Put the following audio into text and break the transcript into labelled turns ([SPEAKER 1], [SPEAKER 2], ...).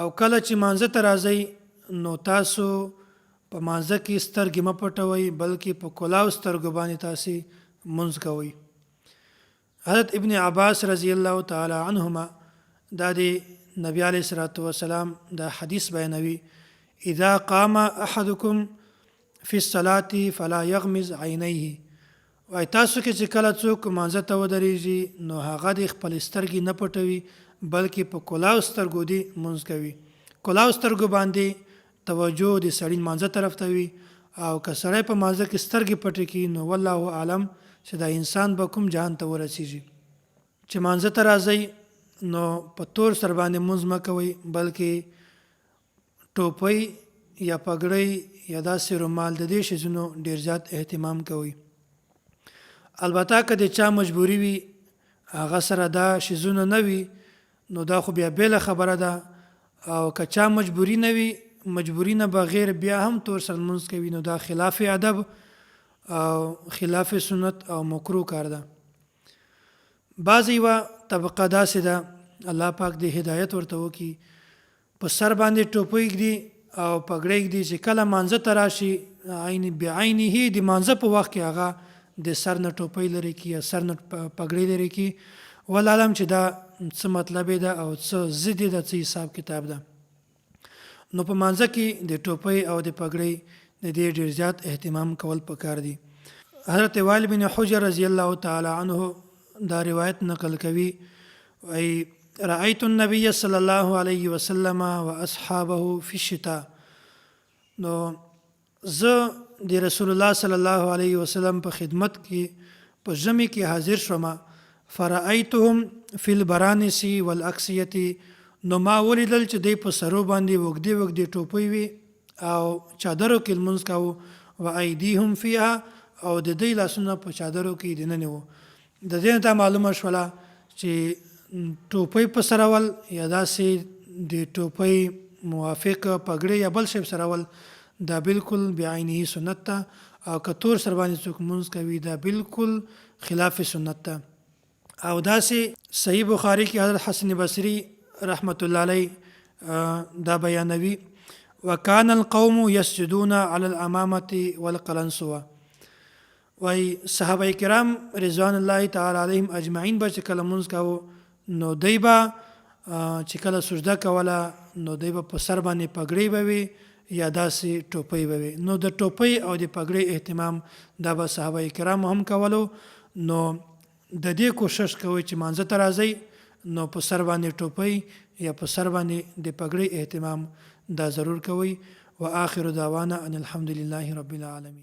[SPEAKER 1] او کله چې مانځه ته راځئ نو تاسو په مانځه کې سترګې مه پټوئ بلکې په کلاو سترګو باندې تاسې مونځ کوئ. حضرت ابن عباس رضی الله تعالی عنهما دا دی نبی علیه الصلاة والسلام دا حدیث بیانوي، اذا قام احدکم فی الصلاة فلا یغمز عینیه، وایي تاسو کې چې کله څوک لمانځه ته ودرېږي نو هغه دې خپلې سترګې نه پټوي بلکې په کلاو سترګو دې لمونځ کوي. کلاو سترګو باندې توجه د سړي لمانځه طرف ته وي او که سړی په لمانځه کې سترګې پټې کړي نو والله اعلم چې دا انسان به کوم جهان ته ورسېږي. چې لمانځه ته راځئ نو په تور سر باندې لمونځ مه کوئ بلکې ټوپۍ یا پګړۍ یا داسې رومال د دې شیزونو ډیر زیات اهتمام کوي. البته که د چا مجبوري وي هغه سره دا شیزونه نه وي نو دا خو بیا بیله خبره ده او که چا مجبوري نه وي مجبوري نه بغیر بیا هم تور سر لمونځ کوي نو دا خلاف ادب او خلاف سنت او مکروه کار ده. بعضې یوه طبقه داسې ده الله پاک دې هدایت ورته وکړي په سر باندې ټوپۍ ږدي او پګړۍ ږدي چې کله مانځه ته راشي عین بعینه د مانځه په وخت کې هغه د سر نه ټوپۍ لرې کړي یا سر نه پګړۍ لرې کړي. والله اعلم چې دا څه مطلب ده او څه ضد ده، څه حساب کتاب ده. نو په مانځه کې د ټوپۍ او د پګړۍ د دې ډیر زیات اهتمام کول پکار دي. حضرت وائل بن حجر رضی الله تعالی عنه دا روایت نقل کوي، وایي رأيت النبي صلی الله علیه وسلم واصحابه فی الشتاء، نو زه د رسول الله صلی الله علیه وسلم په خدمت کې په ژمي کې حاضر شوم، فرأیتهم فی البرانس والاکسیة، نو ما ولیدل چې دوی په سرو باندې اوږدې اوږدې ټوپۍ وې او چادرو کې لمونځ کاوه، وایدیهم فیها، او د دوی لاسونه په چادرو کې دننه وو. د دې نه دا معلومه شوله چې ټوپۍ په سرول یا داسې د ټوپۍ موافق پګړۍ یا بل شی په سرول دا بالکل بعینه سنت ده او که تور سر باندې څوک مونځ کوي دا بالکل خلاف سنت ده. او داسې صحیح بخاری کې حضرت حسن بصری رحمت الله علیه دا بیانوي، وکان القوم يسجدون على الامامه والقلنسوه، وایي صحابه کرام رضوان الله تعالی علیهم اجمعین به چې کله مونځ کاوه نو دوی به چې کله سجده کوله نو دوی به په سر باندې پګړۍ به وي یا داسې ټوپۍ به وي. نو د ټوپۍ او د پګړۍ اهتمام دا به صحابه کرام هم کولو. نو د دې کوشش کوئ چې مانځه ته راځئ نو په سر باندې ټوپۍ یا په سر باندې د پګړۍ اهتمام دا ضرور کوئ. وآخر دعوانا ان الحمد لله رب العالمین.